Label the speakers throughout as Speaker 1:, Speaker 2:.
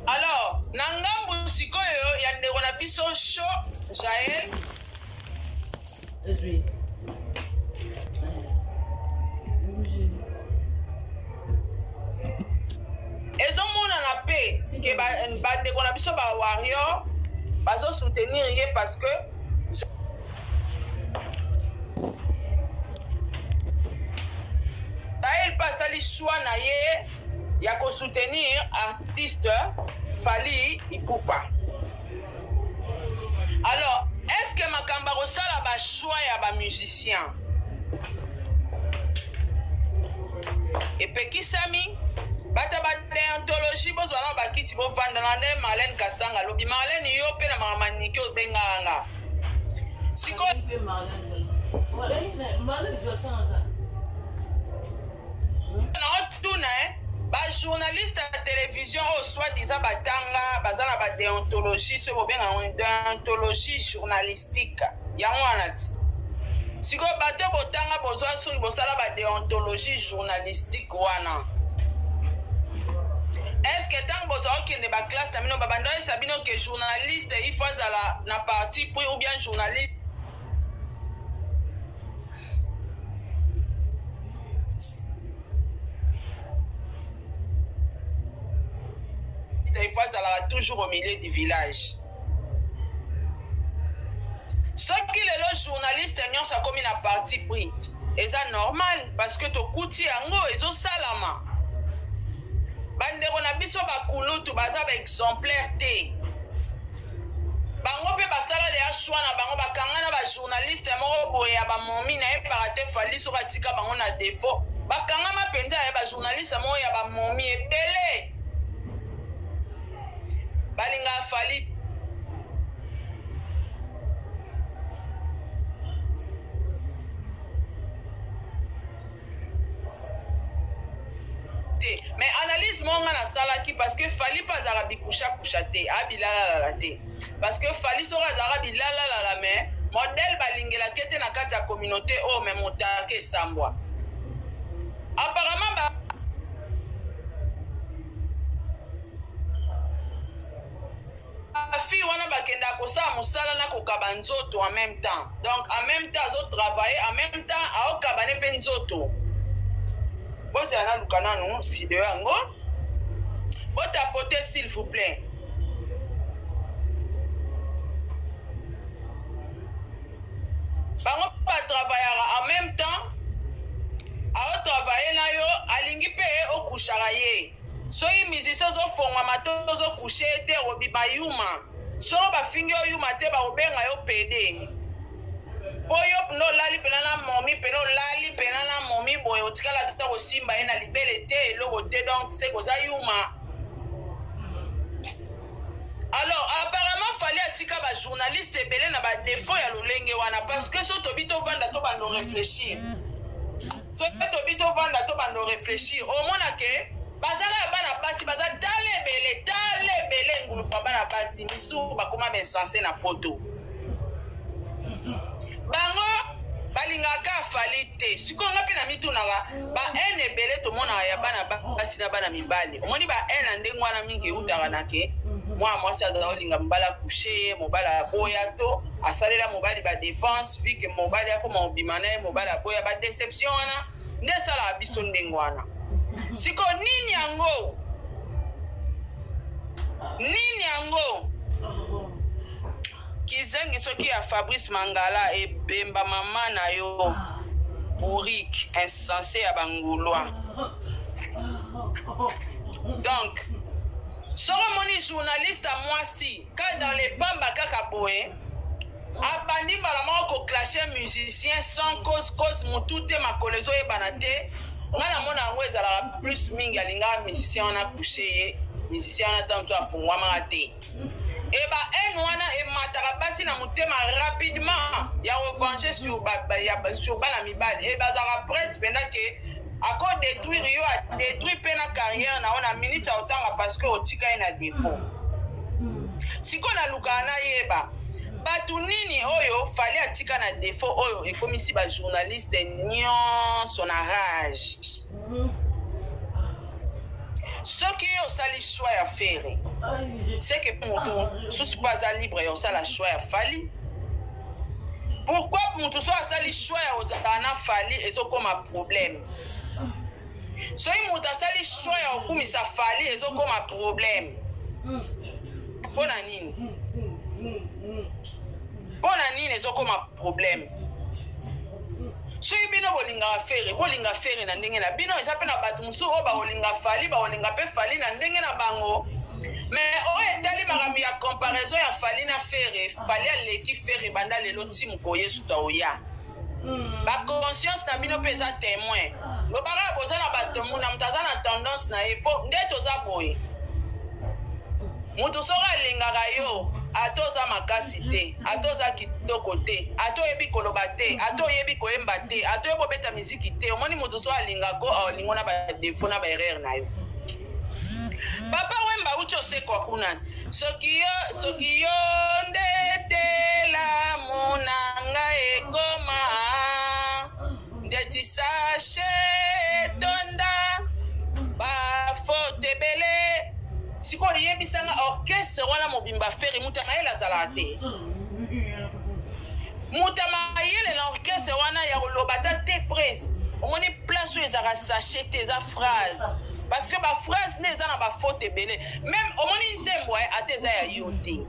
Speaker 1: Alors na ngambu sikoyo ya ndeko na biso sho Jael
Speaker 2: ezwi
Speaker 1: ezomonana mpe ke bandeko na biso ba warrior bazo soutenir ye parce que Jael mpe asali choix na ye ya ko soutenir artiste Fally Ipupa. Alors, est-ce que makambo akosala ba choix ya ba musiciens epekisami bato ya badeontologie bozwa nao bakiti bovanda na nde marlene kasanga alobi marlene yo mpe na makambo maniki obengaka nga sikoyo Naotuna eh, ba journaliste ya television oyo soit disant batanga baza na ba deontologie soki bobenga yango deontologie journalistique yango wana ti sikoyo bato botanga bozwa soki bosala ba deontologie journalistique wana est ce que ntango bozwa okende baklasse na bino babanda oyesa bino ke journaliste il faut azala na parti pris ou bien journaliste Il faut azalaka toujours au milieu du village soki lelo journaliste nyonso akomi na parti pris eza normal parce que tokuti yango ezosalama bandeko na biso bakulutu baza baexemplaire te bango mpe basala deya choix na bango bakanga na bajournaliste moko boye ya bamomi nayebaka te fali soki atika bango na defaut bakangama mpenza ya bajournaliste moko ya bamomi ebele balingaka fali te mais analyse moko nga nasalaki parce que fali mpe azalaka bikushakusha te abilalalala te parce que fali soki azalaka bilalalala mais modèle balingelaki te na kati ya communauté oyo mais motaka esambwa apparemment ba Ba fille wana bakendaka kosala mosala na kokaba nzoto en même temps. Donc en même temps azo travailler en même temps aokaba ne mpe nzoto. Bozela naluka nanu video yango. Botapote s'il vous plaît. Bango ba travaillaka en même temps aotravaille na yo alingi mpe okushaka ye. Soki musicien ozo fongwama to ozo couche ye te okobima yuma. Soko bafingi yo yuma te bakobenga yo pede. Po yo pena olali pena na momi pena olali pena na momi boye otikala ata kosimba ye na libele te eloko te donc se koza yuma. Alors apparemment Fally atika ba journaliste ebele na ba défaut ya lolenge wana parce que so tobi tovanda to bando réfléchir. Soki tobi tovanda tobanda oreflechir omona ke bazaka ya bana basi baza tala ebele tala ebele ngulupa bana basi misusu bakoma bainsense na poto bango balingaka ka fali te sikoyo nga mpe na mitunaka ba haine ebele tomonaka ya bana basi na bana mibali omoni ba haine ya ndenge wana mingi eutaka na ke mwana mwasi azala olinga mobali akushe ye mobali aboya to asalela mobali ba dépense vu que mobali akoma obima na ye mobali aboya ba déception wana nde esalaka biso ndenge wana sikoyo nini yango nini yango kizengi soki ya fabrice mangala ebemba mama na yo bourrique insensé ya bangulwa donc soki omoni journaliste ya mwasi ka dans les pamba kaka boye abandi mbala moko koclashe musicien sans cause cause motu te makolo ezoyebana te ngai namona yango ezalaka plus mingi alingaka musicien wana couche ye musicien wana ntango to afungwamaka te e ba haine wana emataka basi na motema rapidement ya revange sur, ba, ba, ya, sur bana mibali e bazalaka presse mpenza ke ako détruire yo adétruire mpe na carrière na yo na minute ya otanga parce que otika ye na défaut sikoyo nalukaka nayeba bato nini oyo fali atika na défaut oyo ekomisi bajournaliste nyonso na rage. Soki yo osali choix ya Ferre, c'est que moto mosusu mpe aza libre ya kosala choix ya Fally. Pourquoi moto so asali choix ya kozala na Fally ezokoma problème? Soki moto asali choix ya kokumisa Fally ezokoma problème. Mpo na nini? Mpo na nini ezokoma problème? Soki bino bolingaka Ferre, bolinga Ferre na ndenge na bino. Eza mpe na bato mosusu oyo bakolinga Fally, bakolinga mpe Fally na ndenge na bango. Mais oyo etali makambo ya comparaison ya Fally na Ferre, Fally aleki Ferre banda lelo ti mokolo Yesu aoya. Ba conscience na bino mpe eza témoin. Lobaka boza na bato, na moto aza na tendance na ye, mpo nde toza boye. Moto soki alingaka yo, ata oza makasi te, ata oza kitoko te, ata oyebi koloba te, ata oyebi koyemba te, ata oyebi obeta miziki te, omoni moto soki alingako, aolingo na ba défaut na ba erreur na yo. Papa Wemba uti osekwa kuna, soki yo, soki yo nde telamu na ngai ekoma ndeti sachet etonda bafote ebele. Sikoyo yebisanga orchestre wana mobimba Ferre moto ya mayele azalaka te. Moto ya mayele na orchestre wana ya koloba ata te prise. Omoni place oyo ezalaka sachet te, eza phrase. Parce que ba phrase nde eza na ba faute ebele. Même omoni nzembo ata eza ya yo te.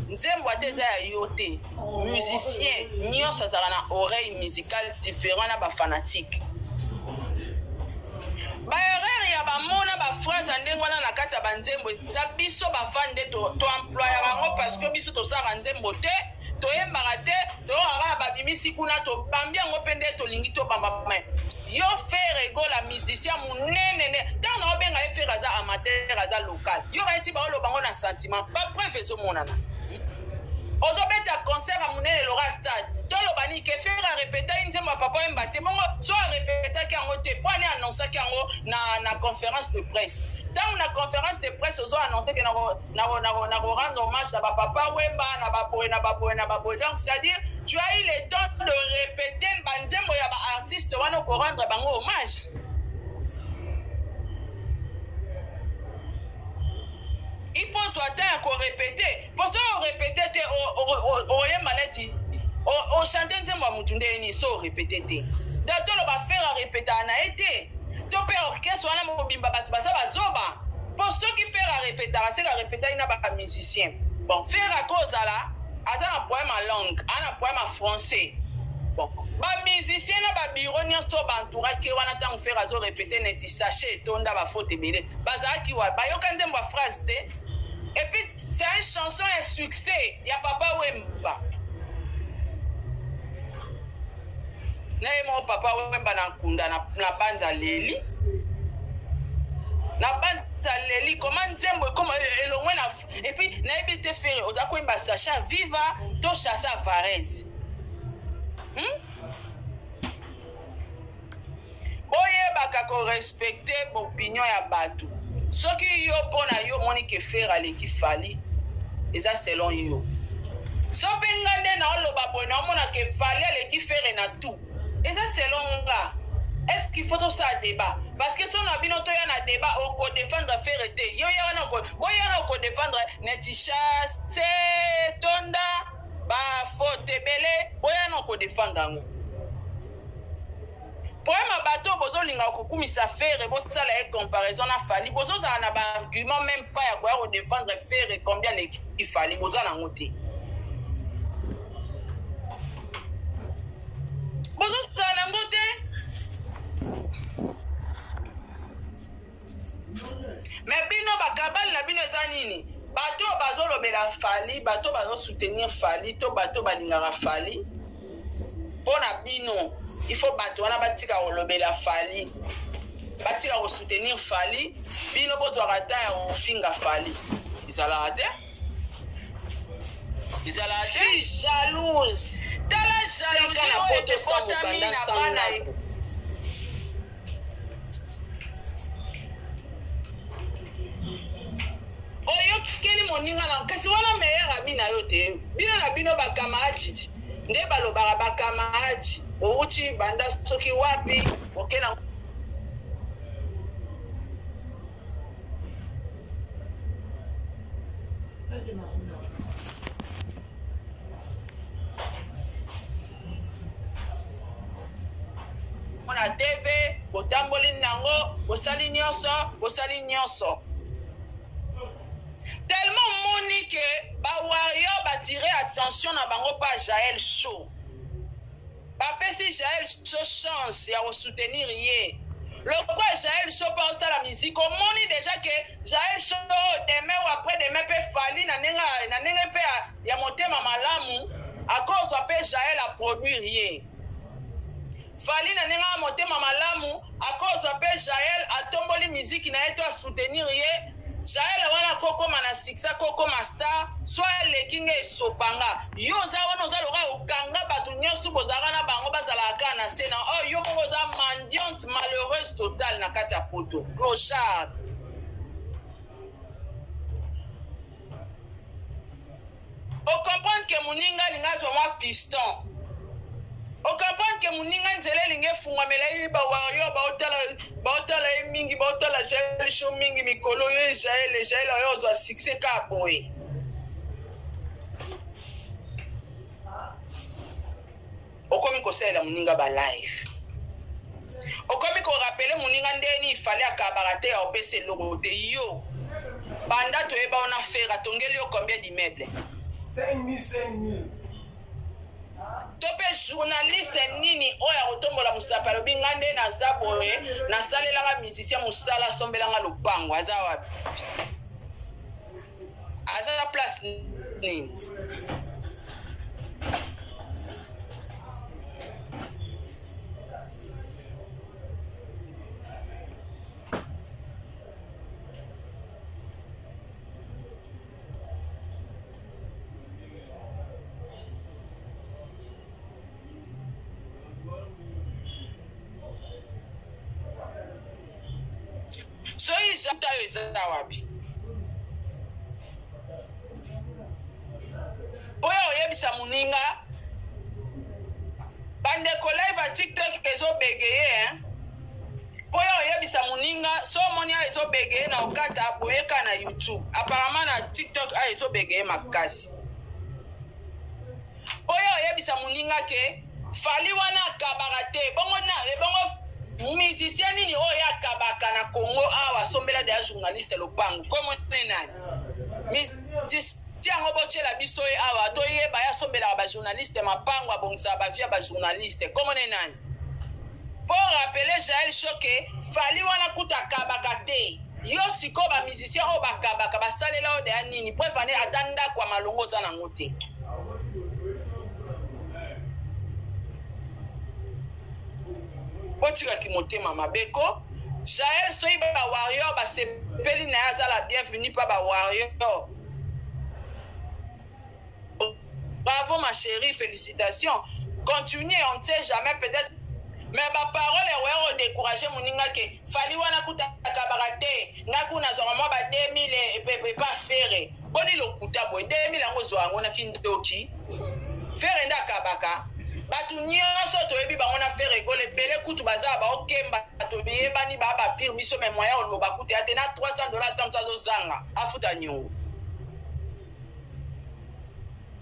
Speaker 1: Nzembo ata eza ya yo te. Musicien nyonso azalaka na oreille musicale différent na ba fanatique. Ba erreur ya ba mots na ba phrase ya ndenge wana na kati ya ba nzembo eza biso ba fan nde to employaka yango parce que biso tosalaka nzembo te, toyembaka te, toyokaka babimisi kuna tobambi yango mpe nde tolingi tobamba. Mais yo Ferre Gola musicien monene nde ntango na obenga ye Ferre aza amateur, aza local, yo kayeti baoloba yango na sentiment, ba preuve ezomonana. Ozobeta concert ya monene loka stade, toloba nini ke Ferre arepetaki nzembo ya Papa Wemba te? Bongo so arepetaki yango te, po ani annoncaki yango na conférence de presse? Ntango na conférence de presse ozo annoncer ke na ko rendre hommage na ba Papa Wemba, na ba boye, na ba boye, na ba boye, donc c'est-à-dire tu as eu le temps de répéter ba nzembo ya ba artiste wana ko rendre bango hommage. Il faut zwa temps ya ko répéter, po so o répéter te oyemba neti o chanter nzembo ya mutu ndenge nini so o répéter te. Donc toloba Ferre a répétaka na ye te, to mpe orchestre wana mobimba bato baza bazoba, po soki Ferre a répétaka, seka répétaki na ba musicien. Bon, Ferre akozala aza na problème ya langue, aza na problème ya français. Bon, ba musicien na ba bureau nyonso to ba entouraki wana ntango Ferre azo répéter neti sachet etonda ba faute ebele, bazalaki wa bayoka nzembo ya phrase te. Et puis c'est une chanson ya succès ya Papa Wemba. Na ye moko Papa Wemba na nkunda na banza leli. Na banza leli comment nzembo ekoma elongwe na et puis nayebi te Ferre oza koyemba Sacha Viva to Chacha Varese. Boyebaka ko respecter opinion ya bato. Soki yo mpo na yo omoni ke Ferre aleki Fally, eza selon yo. So mpe nga nde naoloba boye, naomona ke Fally aleki Ferre na tout, eza selon nga. Est-ce qu'il faut tosala débat? Parce que so na bino toya na débat, oko défendre Ferre te. Yo ya wana oko, boya na oko défendre neti chasse tonda ba faute ebele, boya na oko défendre yango. Problème ya bato bozolinga kokumisa Ferre, bosala ye comparaison na Fally, bozozala na ba argument même pas ya koya kodéfendre Ferre combien aleki Fally, boza nango te. Bozozala nango te. Mais bino bakabali na bino eza nini? Bato bazolobela Fally, bato bazosoutenir Fally, to bato balingaka Fally. Mpo na bino, il faut bato wana batika kolobela Fally, batika kosoutenir Fally, bino bozwaka temps ya kofinga Fally. Ezalaka te. Ezalaka te.
Speaker 2: Si jalouse.
Speaker 1: Tala jalousie
Speaker 2: na
Speaker 1: oyo
Speaker 2: poto sans
Speaker 1: ebotami
Speaker 2: mokanda,
Speaker 1: na
Speaker 2: sans
Speaker 1: bana
Speaker 2: ndako.
Speaker 1: Oyokeli moninga na kasi wana meilleur ami na yo te. Bino na bino ba camarades nde balobaka ba camarades outi banda soki wapi oke na Na TV, botamboli nango, bosali nyonso, bosali nyonso. Tellement moni que ba warrior ba tirer attention na bango pa Jael Show. Bapesi Jael Show chance ya ko soutenir ye. Lokwa Jael Show pa osala musique, omoni déjà que Jael Show demain ou après demain pe Fally na ndenge na ndenge pe ya motema malamu akozwa pe Jael a produire ye. Fally na ndenge ya motema malamu akozwa pe Jael atomboli miziki na ye to a soutenir ye. Jael wana akokoma na succès, akokoma star, soit aleki nga esopa nga. Yo oza wana oza loka okanga bato nyonso bozalaka na bango bazalaka kaka na se na oh, yo moko oza mendiante malheureuse totale na kati ya poto clochard. O comprendre que moninga alingi azwa mwa piston. O comprendre que moninga nzela elingi efungwamela ye, ba warrior baotala baotala ye mingi, baotala Jael show mingi mikolo ye Jael Jael oyo ozwa succès kaka boye. Okomi kosalela moninga ba live. Okomi ko rappeler moninga ndeni il fallait akabaka te opesa eloko te yo. Banda toyeba wana Ferre atongeli yo combien d'immeubles?
Speaker 2: 5000 5000.
Speaker 1: To pe journaliste nini oyo akotombola mosapi alobi nga nde naza boye nasalelaka musicien mosala asombelanga lopango aza wapi? Aza place nini? Soki jata oyo eza wapi? Mpo ya oyebisa moninga bandeko live ya TikTok ezobegeye hein? Mpo ya oyebisa moninga so omoni ayo ezobegeye na okata boyeka na YouTube apparemment na TikTok ayo ezobegeye makasi. Mpo ya oyebisa moninga ke Fally wana akabaka te bongo na ebongo musicien nini oyo akabaka na Congo awa asombela deya journaliste lopango kombo ne nani musicien yango botyela biso ye awa toyeba ye asombelaka ba journaliste mapango abongisaka ba vie ya ba journaliste kombo ne nani mpo rappeler Jael Shoke Fally wana kuta akabaka te yo sikoyo ba musicien oyo bakabaka basalela oyo deya nini po efane ata ndako ya malongo oza nango te. Botika kimotema mabe ko. Jael soki ba warrior basepeli na ye aza la bienvenue pa ba warrior. Bravo ma chérie, félicitations. Continuez, on ne sait jamais peut-être mais ba parole ya koya ko décourager moninga ke Fally wana kuta akabaka te nga kuna nazwaka mwa ba 2000 epa Ferre boni lokuta boye 2000 yango ozwa yango na kindoki Ferre nde akabaka bato nyonso toyebi bango na Ferre Gola ebele kutu baza baokemba toyebani ba ba pire biso mais moyen oloba kutu ya te na 300 dollars ntango azozanga afuta nyongo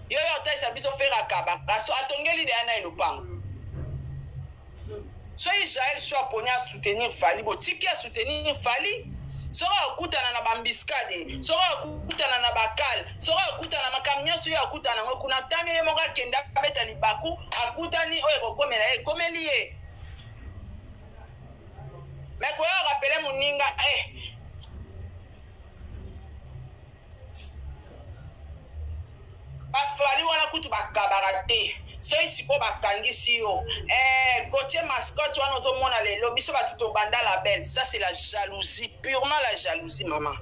Speaker 1: yo yo otalisa biso Ferre akabaka atongeli deya na ye lopango soki Jael so aponi a soutenir Fally botiki a soutenir Fally soki akutana na bambiskade soki akutana na bakale soki akutana makambo nyonso oyo akutana yango kuna ntango ye moko akende abeta libaku akutani oyo ekokomela ye ekomeli ye me koya rapele moninga eh. Ba Fally wana kutu bakabaka te soki sikoyo bakangisi yo eh, Gauthier mascotte wana ozomona lelo biso bato tobanda label ça c'est la jalousie purement la jalousie maman.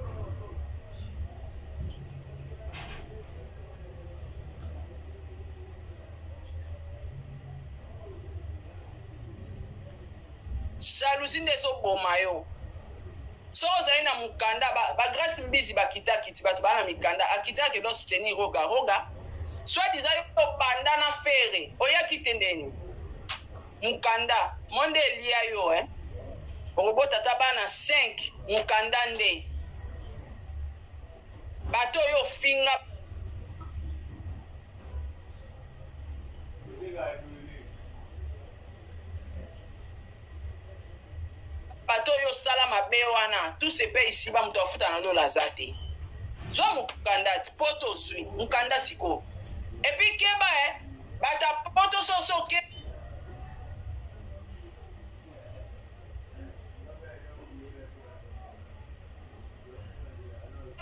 Speaker 1: Jalousie nde ezoboma yo. Soki ozali na mukanda ba, ba Grace Mbizi bakita kiti bato baa na mikanda akita ake doit soutenir Roga Roga soit disant yo banda na Ferre oyaki te ndeni mukanda monde elia yo eh okobota ata bana 5 mukanda nde bato oyo ofinga. Bato oyo osala mabe wana, tout se paye ici ba, moto afuta na lola aza te. Zwa mokanda ti poto ozwi mokanda sikoyo. Et puis keba eh, bato ya poto soso oke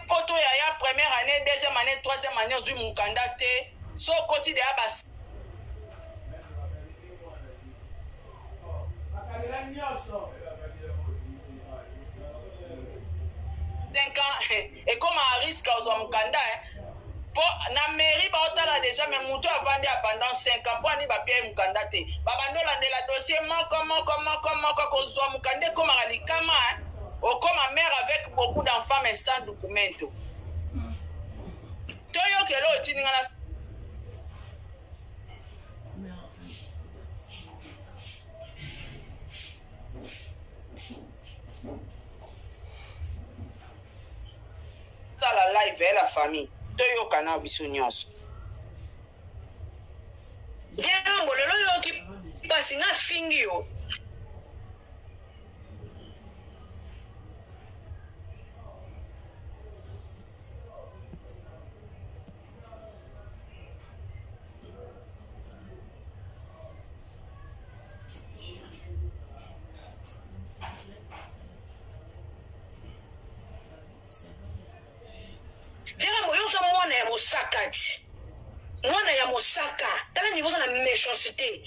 Speaker 1: poto yaya, première année, deuxième année, troisième année, ozwi mokanda te, so okoti deya ba 5 ans, ekoma a risque ozwa mokanda eh. Po na mairie baotala déjà, mais moto avandi ya pendant 5 ans, mpo ani bapia ye mokanda te, babandi olandela dossier moko moko moko moko. Kozwa mokanda ekomaka likama eh. Okoma mère avec beaucoup d'enfants mais sans documento. Toyokela oyo otindinga na sala live ya la famille, toyoka na biso nyonso.
Speaker 3: Yango lelo oyoki mpasi, nga fingi yo. Yango yo oza mwana ya mosaka ti mwana ya mosaka, tala niveau oza na méchanceté.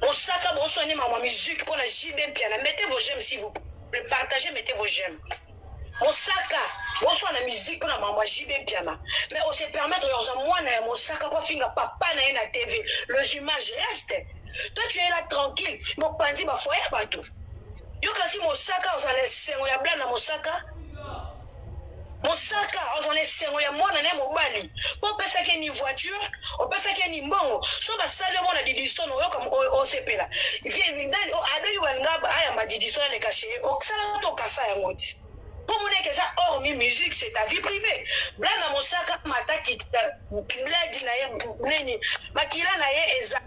Speaker 3: Mosaka boswani mama musique mpo na JB Mpiana. Mettez vos j'aime, s'il vous plaît, partagez, mettez vos j'aime. Mosaka boswana musique mpo na mama JB Mpiana, mais ose permettre ya oza mwana ya mosaka mpo afinga papa na ye na TV. Les images restent. Toi, tu es là tranquille, mopanzi bafoyer ya bato. Yo kasi mosaka ozala na esengo ya blana. Mosaka, mosaka ozala na esengo ya mwana na ye mobali mpo opesaki ye ni voiture, opesaki ye ni mbongo. So basali omona Didistone, oyoka osepela. Nani adoyi balinga ayamba Didistone, aleka chez osala to okasa yango ti mpo moneke eza hormis musique, c'est ta vie privée. Blana mosaka mataki bladi na ye nini, makila na ye eza.